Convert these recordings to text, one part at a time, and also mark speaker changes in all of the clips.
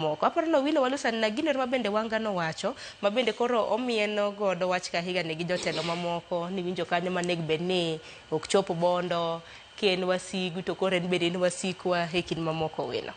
Speaker 1: Moko. Aparo ni Owino Walusa na gino ma bende Wanga nowacho, ma bende koro omieno godo wach Kahiga ni gi jotelo mamoko ni winjo kanyo maneg bed ni ok chop Bondo, ki en wasigu to koro en bende en wasikwa e kind mamoko Owino.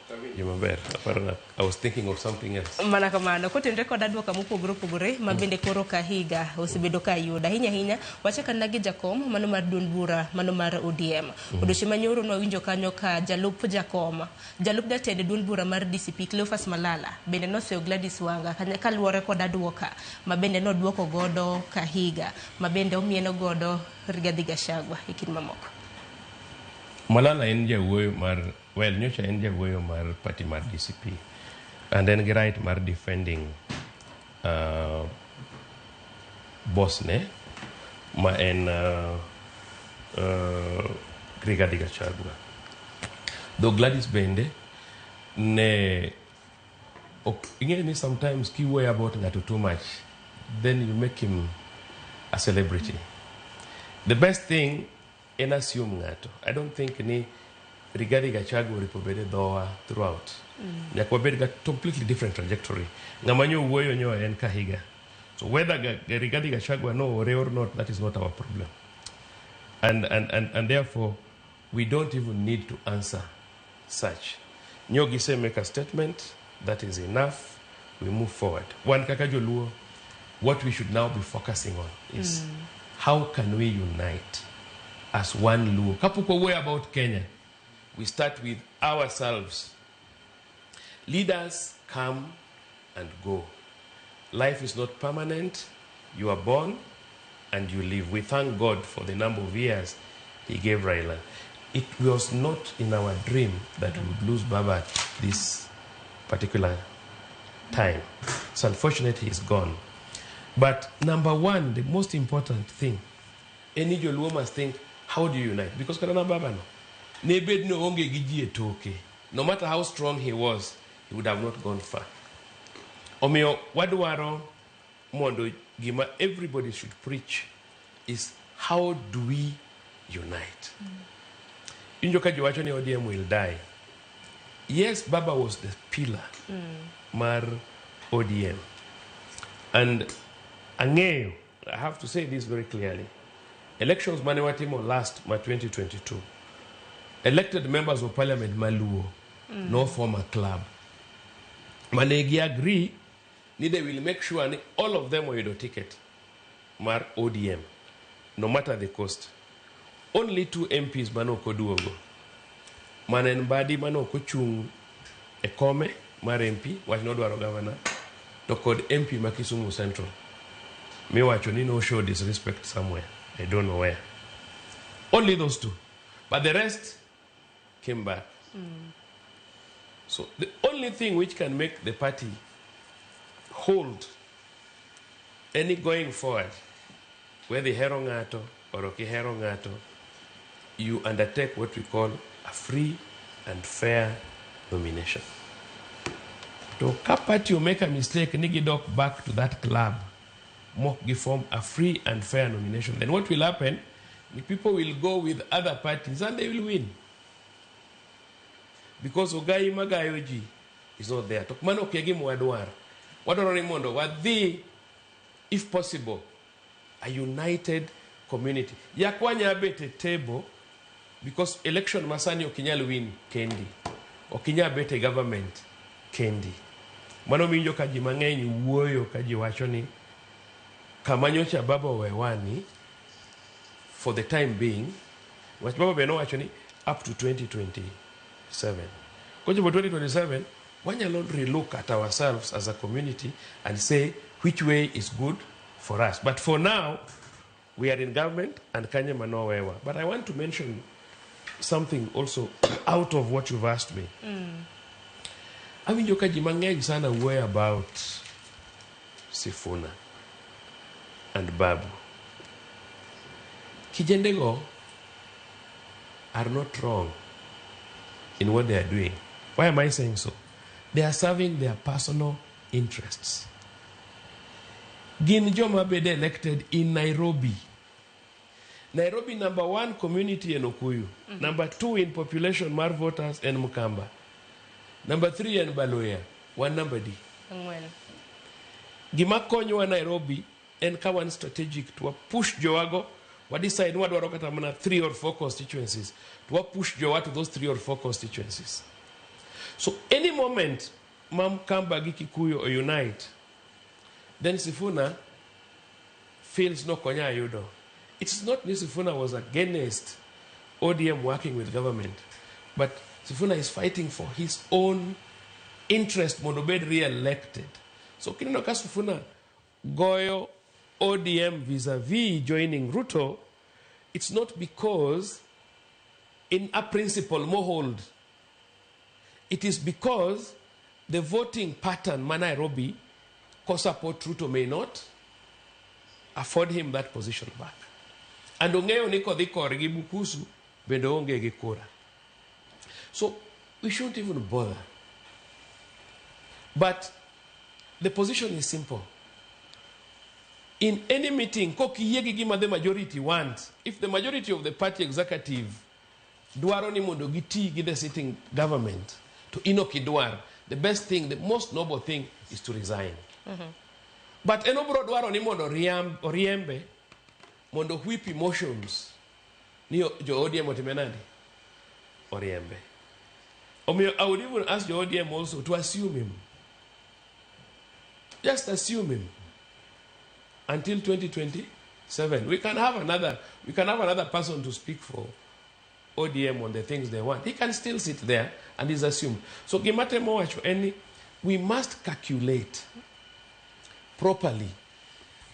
Speaker 2: Awinjo maber. Aparo na I was thinking of something else.
Speaker 1: Mana kamano, kotenore kod adwoka mopogore opogore ma bende koro Kahiga osebedo ka yudo. Ahinya ahinya, wachak anena gi jakom mano mar duond bura mano mar ODM. Odiochieng' manyoro nwawinjo kanyo ka jalup jakom, jalup jatend duond bura mar DCP Cleophas Malala bende noseyo Gladys Wanga kaluwore kod adwoka ma bende nodwoko godo Kahiga ma bende omieno godo Rigathi Gachagua e kind mamoko.
Speaker 2: Malala en jawuoyo mar, well, nyocha en jawuoyo mar party mar DCP and en gi right mar defending boss ne ma en Rigathi Gachagua. Though Gladys bende ne ok ing'eyo ni sometimes kiwuoyo about ng'ato too much, then you make him a celebrity. The best thing en assume ng'ato. I don't think ni Rigathi Gachagua oripo bed e dhowa throughout. Nyaka wabed ga completely different trajectory. Ng'ama nyo wuoyo nyo en Kahiga. So whether Rigathi Gachagua no ore or not, that is not our problem. And therefore, we don't even need to answer such. Nyo gise make a statement, that is enough, we move forward. Wan kaka joluo, what we should now be focusing on is how can we unite as one Luo. Kapok wawuoyo about Kenya, we start with ourselves. Leaders come and go. Life is not permanent. You are born and you live. We thank God for the number of years he gave Raila. It was not in our dream that we would lose Baba at this particular time. It's unfortunate he's gone. But number one, the most important thing, any Joluo must think, how do you unite? Because kata na Baba no, ne bed no onge gi ji e toke. No matter how strong he was, he would have not gone far. Omiyo wadwaro mondo gima everybody should preach is how do we unite? Injo ka ji wacho ni ODM will die. Yes, Baba was the pillar mar ODM. And ang'eyo, I have to say this very clearly. Elections mane watimo last ma 2022, elected members of parliament maluo no form a club. Mane gi agree ni they will make sure ni all of them oyudo ticket mar ODM, no matter the cost. Only two MPs mane ok oduogo. Mane en Mbadi mane ok ochung' e kome mar MP, wach nodwaro governor, to kod MP ma Kisumu Central miwacho ni no show disrespect somewhere. I don't know where. Only those two. But the rest came back. So the only thing which can make the party hold any going forward, whether ihero ng'ato or ok ihero ng'ato, you undertake what we call a free and fair nomination. To ka party o make a mistake ni gidok back to that club mok gi form a free and fair nomination, then what will happen, the people will go with other parties and they will win. Because ogai magayo ji is not there. To mano ok e gima wadwaro. Wadwaro ni mondo wadhi, if possible, a united community. Yak wanya bet e table because election masani ok inyal win kendi. Ok inyal bet e government kendi. Mano winjo ka ji mang'eny wuoyo ka ji wacho ni kama nyocha Baba owewani for the time being, wach Baba be nowacho ni up to 2027. Kochopo 2027, wanyalo relook at ourselves as a community and say which way is good for us. But for now, we are in government and kanye manowewa. But I want to mention something also out of what you've asked me. Awinjo ka ji mang'eny sana wuoyo about Sifuna and Babu. Kijendego are not wrong in what they are doing. Why am I saying so? They are serving their personal interests. Gin joma bede elected in Nairobi. Nairobi number one community en Okuyu. Number two in population mar voters en Mkamba. Number 3 en Baluya. Wan number D.
Speaker 1: Ang'wen.
Speaker 2: Gima konyowa Nairobi en ka wan strategic to wa push jowago, wa decide ni wadwaro kata mana 3 or 4 constituencies, to wa push jowa to those 3 or 4 constituencies. So any moment ma Mkamba gi Kikuyu unite, then Sifuna feels no konya yudo. It's not ni Sifuna was against ODM working with government, but Sifuna is fighting for his own interest mondo obed re-elected. So kineno ka Sifuna goyo ODM vis-a-vis joining Ruto, it's not because in a principle mohold. It is because the voting pattern ma Nairobi ko support Ruto may not afford him that position back. And ong'eyo ni kodhi korgi Bukusu bende onge gi kura. So we shouldn't even bother. But the position is simple. In any meeting, kokiyie gi gima the majority want, if the majority of the party executive dwaro ni mondo giti gi the sitting government, to in ok idwar, the best thing, the most noble thing is to resign. But en obro dwaro ni mondo oriembe, mondo whip emotions ni jo ODM otime nade? Oriembe. Omiyo, I would even ask jo ODM also to assume him. Just assume him until 2027. We can have another person to speak for ODM on the things they want. He can still sit there and is assumed. So gimatemo wacho en ni we must calculate properly.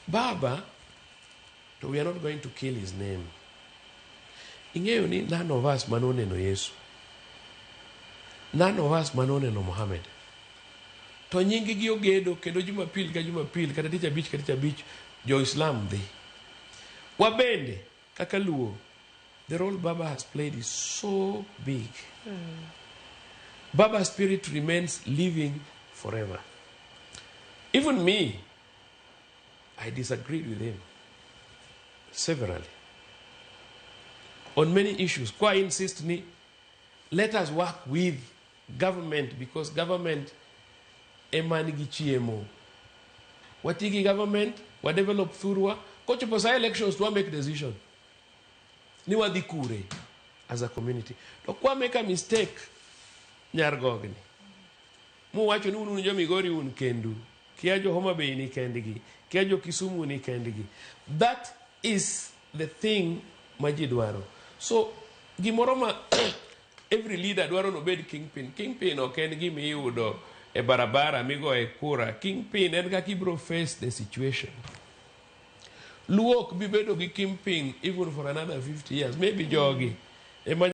Speaker 2: Baba, to we are not going to kill his name. Ing'eyo ni none of us manoneno Yesu. None of us manoneno Muhammad. To nying gi ogedo kendo Jumapil ka Jumapil kata tich abich ka tich abich jo-Islam dhi. Wabende kaka Luo, the role Baba has played is so big. Baba's spirit remains living forever. Even me, I disagreed with him severally on many issues. Kwa insist ni, let us work with government because government ema nigi chiemo. Wati gi government, wa develop thurwa, kochopo sa elections to make decision. Ni wadhi kure as a community. To kwa make a mistake, nyargogni. Muwacho ni un jo Migori un kendu. Kia jo Homa Bay ni kendgi. Kia jo Kisumu ni kendgi. That is the thing ma ji dwaro. So, gimoro ma every leader dwaro nobed kingpin. Kingpin ok en gima iyudo e barabara migoye kura. Kingpin en kaka ibro face the situation. Luo ok bi bedo gi kingpin even for another 50 years. Maybe jogi ema